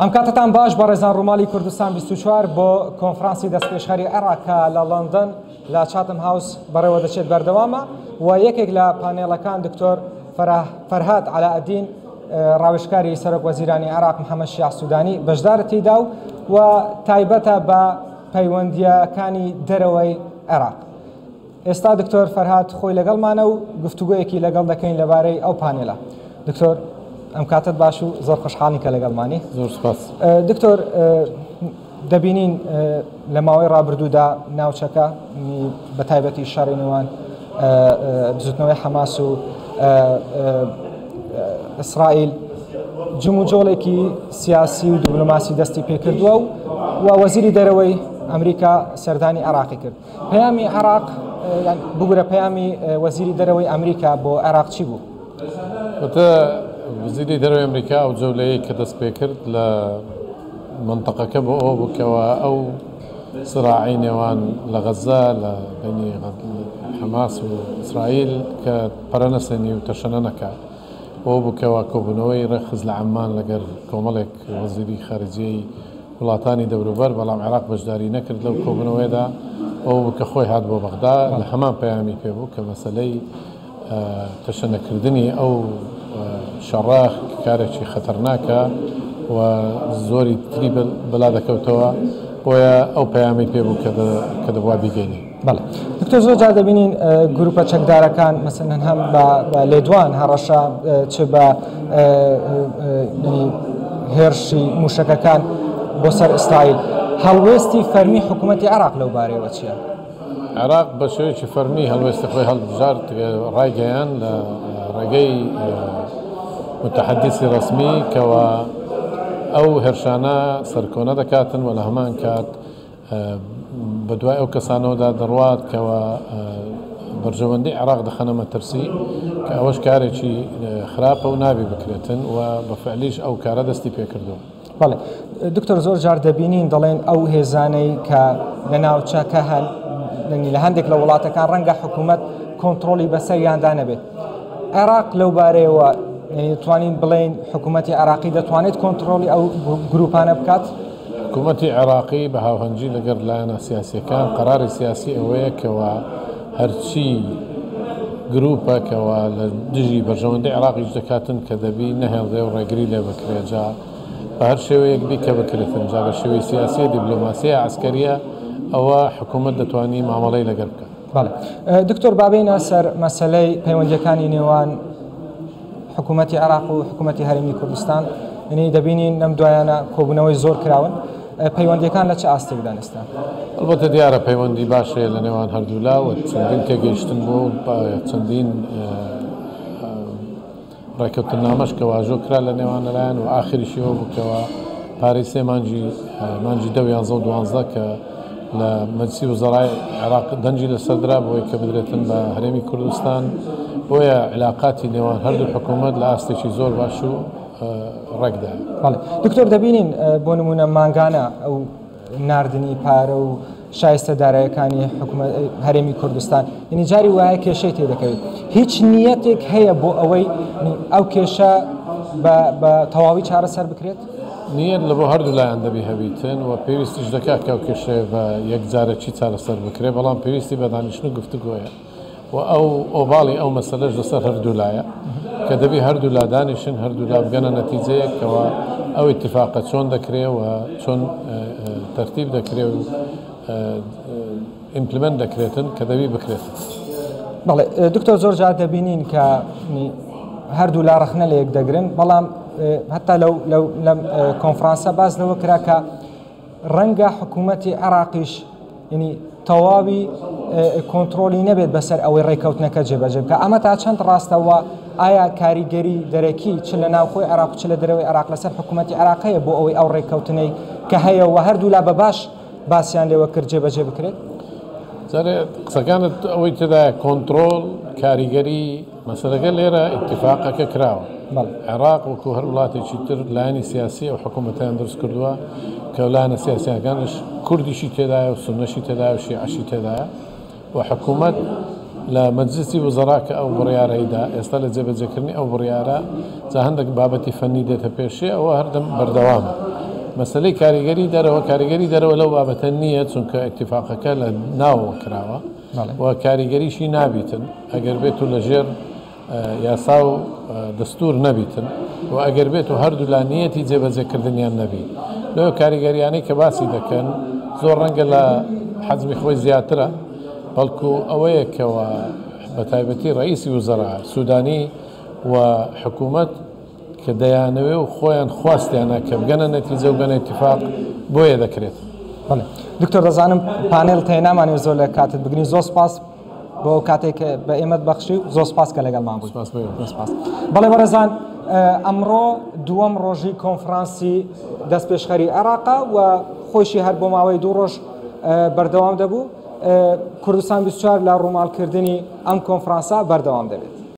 ئەم کاتتان باش بەڕێزان، ڕووماڵی کوردستان 24 بۆ کۆنفرانسی دەستپێشخەری عێراق کە لە لەندەن لە چاتم هاوس بەڕێوە دەچێت بەردەوامە و یەکێک لە پانێڵەکان دکتۆر فەرهاد عەلائەدین ڕاوێژکاری سەرۆک وەزیرانی عێراق محەممەد شیاع سوودانی بەشدارە تێیدا و تایبەتە بە پەیوەندییەکانی دەرەوەی عێراق. ئێستا دکتۆر فەرهاد خۆی لەگەڵمانە و گفتوگۆیەکی لەگەڵ دەکەین لەبارەی ئەو پانێلە. دکتۆر ئەم کاتت باش و زۆر خۆشحاڵین کە لەگەڵمانی. زۆر سپاس. دکتۆر دەبینین لە ماوەی ڕابردوودا ناوچەکە بە تایبەتی شەڕی نێوان بزوتنەوەی حەماس و ئیسرائیل جموجۆڵێکی سیاسی و دیبلۆماسی دەستی پێکردووە و وەزیری دەرەوەی ئەمریکا سەردانی عێراقی کرد. پەیامی عێراق بگورە پەیامی وەزیری دەرەوەی ئەمریکا بۆ عێراق چی بوو؟ وتە وەزیری دەرەوەی ئەمریکا ئەو جەولەیە کە دەست پێکرد لە منطقەکە بۆ ئەوە بوو ئەو صراعی نێوان لە غەزە لە بینی حەماس و ئیسرائیل کە پەرە نەسێنی و تەشەنە نەکات. بۆ بوو کەوا کۆبوونەوەی ڕێکخست لە عەممان لەگەر کۆمەڵێک وەزیری خارجیەی وڵاتانی دەوروبەر، بەڵام عێراق بەشداری نەکرد لەو کۆبوونەوەیدا. ئەو بوو کە خۆی هات بۆ بەغدا لە هەمان پەیامی پێ بوو کە مەسەلەی تەشەنەکردنی ئەو شەڕە کارێکی خەتەرناکە و زۆری تری بەلا دەکەوتەوە، بۆیە ئەو پەیامی پێ بوو کە دەبوا بیگەینی. بەڵێ دکتۆر، زۆر جار دەبینین گروپە چەکدارەکان مەسەلەن هەم بە لێدوان هەڕەشە چ بە هێرشی موشەکەکان بۆ سەر ئیسرائیل، هەڵوێستی فەرمی حکوومەتی عێراق لەو بارەیەوە چییە؟ عێراق بە شێوەیەکی فەرمی هەڵوێستی خۆی هەڵبژارد، ڕایگەیان لە ڕێگەی متحدیسی ڕەسمی کەوا ئەو هێرشانە سەرکۆنە دەکاتن و لە هەمان کات بە دوای ئەو کەسانەوەدا دەڕوات کەوا بەرژەوەندی عێراق دەخەنە مەترسی، کە ئەوەش کارێکی خراپە و نابی بکرێتن و بە فعلیش ئەو کارە دەستی پێکردووە. بەڵێ دکتۆر، زۆر جار دەبینین دەڵێن ئەو هێزانەی کە لە ناوچەکە هەن لە هەندێک لە وڵاتەکان ڕەنگە حکوومەت کۆنتترۆلی بەسەریاندا نەبێت. عێراق لەو بارەیەوە توانین بڵێن حکوومەتی عێراقی دەتوانێت کۆنتترۆلی ئەو گروپانە بکات؟ حکوومەتی عێراقی بە هاوهەنگی لەگەڵ لایەنە سیاسیەکان قەراری سیاسی ئەوەیە کەوا هەرچی گروپە کەوا لە دژی بەرژەوەندی عێراقیش دەکاتن کە دەبی نەهێڵرێ و ڕێگری لێ بکرێت، جا بە هەر شێوەیەک بی کە بکرێتن، جا بە شێوەی سیاسی، دیبلۆماسیە، عسکەریە، ئەوە حکوومەت دەتوانی مامەڵەی لەگەر بکات. بەڵێ دکتۆر، بابینە سەر مەسەلەی پەیوەندیەکانی نێوان حکوومەتی عێراق و حکوومەتی هەرێمی کوردستان. یعنی دەبینین لەم دوایانە کۆبوونەوەی زۆر کراون، پەیوەندیەکان لە چه ئاستێکدان ئێستا؟ ئەلبەتە دیارە پەیوەندی باش هەیە لە نێوان هەردوولا و چەندین تێگەیشتن بۆ چەندین ڕێککەوتنامەش کە واژۆ کرا لە نێوان لەلایەن و ئاخریشیەوە بوو کەوا پارەی سێ مانگی مانگی 10 و 11 و 12 کە لە مەجلسی وزەرای عێراق دەنگی لەسەر درا بۆی کە بدرێتن بە هەرێمی کوردستان. بۆیە علاقاتی نێوان هەردوو حکوومەت لە ئاستێکی زۆر باش و ڕێکدایە. بەڵێ دکتۆر، دەبینین بۆ نمونە مانگانە ئەو ناردنی پارە و شایستە دارایەکانی حکوومەت هەرێمی کوردستان یعنی جاری وایە کێشەی تێدەکەوێت، هیچ نیەتێک هەیە بۆ ئەوەی ئەو کێشە بە تەواوی چارەسەر بکرێت؟ نیەت لە بۆ هەردوو لایەن دەبی هەبیتن و پێویستیش دەکات کە ئەو کێشەیە بە یەکجارەکی چارەسەر بکرێت، بەڵام پێویستی بە دانیشتن و گفتوگۆیە و ئەو ئۆباڵی ئەو مەسەلەش لەسەر هەردوو لایە کە دەبی هەردوو لا دانیشن، هەردوو لا بگەنە نەتیجەیەکەوە ئەو اتفاقە چۆن دەکرێ و چۆن تەرتیب دەکرێ و implement دەکرێتن کە دەبی بکرێت. بەڵێ دکتۆر، زۆر جار دەبینین کە هەردوو لا ڕەخنە لە یەک دەگرن، بەڵام هەتا لەو لەم کۆنفرانسە باس لەوە کرا کە ڕەنگە حکوومەتی عێراقیش یعنی تەواوی کۆنتترۆلی نەبێت بەسەر ئەوەی ڕێککەوتنەکە جێبەجێ بکە. ئەمە تا چەند ڕاستەوە؟ ئایا کاریگەری دەرەکی چ لە ناوخۆی عێراق چ لە دەرەوەی عێراق لەسەر حکوومەتی عێراق هەیە بۆ ئەوەی ئەو ڕێککەوتنەی کە هەیە و هەردوو لا بە باش باسییان لێوە کرد جێبەجێ بکرێت؟ جارێ قسەکانت ئەوەی تێدایە کۆنترۆل کاریگەری مەسەلەکە لێرە ئیتفاقەکە کراوە. عێراق وەکو هەر وڵاتێکی تر لایەنی سیاسی ئەو حکوومەتیان دروست کردووە کە لایەنە سیاسیەکانش کوردیشی تێدایە و سوننەشی تێدایە و شیعەشی تێدایە و حکوومەت لە مەجلسی وزەرا کە ئەو بڕیارەیدا ئێستا لە جێبەجێکردنی ئەو بڕیارە، جا هەندێک بابەتی فەنی دێتە پێشێ، ئەوە هەردەم بەردەوامە. مەسەلەی کاریگەری دەرەوە، کاریگەری دەرەوە لەو بابەتە نییە، چونکە ئیتیفاقەکە لە ناوەوە کراوە و کاریگەریشی نابیتن ئەگەر بێت و لەژێر یاسا و دەستور نەبیتن و ئەگەر بێت و هەردوولا نیەتی جێبەجێکردنیان نەبی. لەو کاریگەریانەی کە باسی دەکەن زۆر ڕەنگە لە حەجمی خۆی زیاترە، بەڵکو ئەوەیە کەوا بە تایبەتی ڕئیسی وزەرا سودانی و حکوومەت کە دەیانەوێ و خۆیان خواستیانە کە بگەنە نەتیجە و بگەنە ئیتیفاق بۆیە دەکرێت. بەڵێ دکتۆر دەزانم پانێل تێ نامانەوێت زۆر لە کاتت بگرین، زۆر سپاس بۆ ئەو کاتێک کە بە ئێمەت بەخشی و زۆر سپاس کە لەگەڵمان بووی. سپاس بۆ ئێوە. زۆر سپاس. بەڵێ بەڕێزان ئەمڕۆ دووەم ڕۆژی کۆنفرانسی دەستپێشخەری عێراقە و خۆیشی هەر بۆ ماوەی دوو ڕۆژ بەردەوام دەبوو. کوردستان 24 لە ڕووماڵکردنی ئەم کۆنفرانسە بەردەوام دەبێت.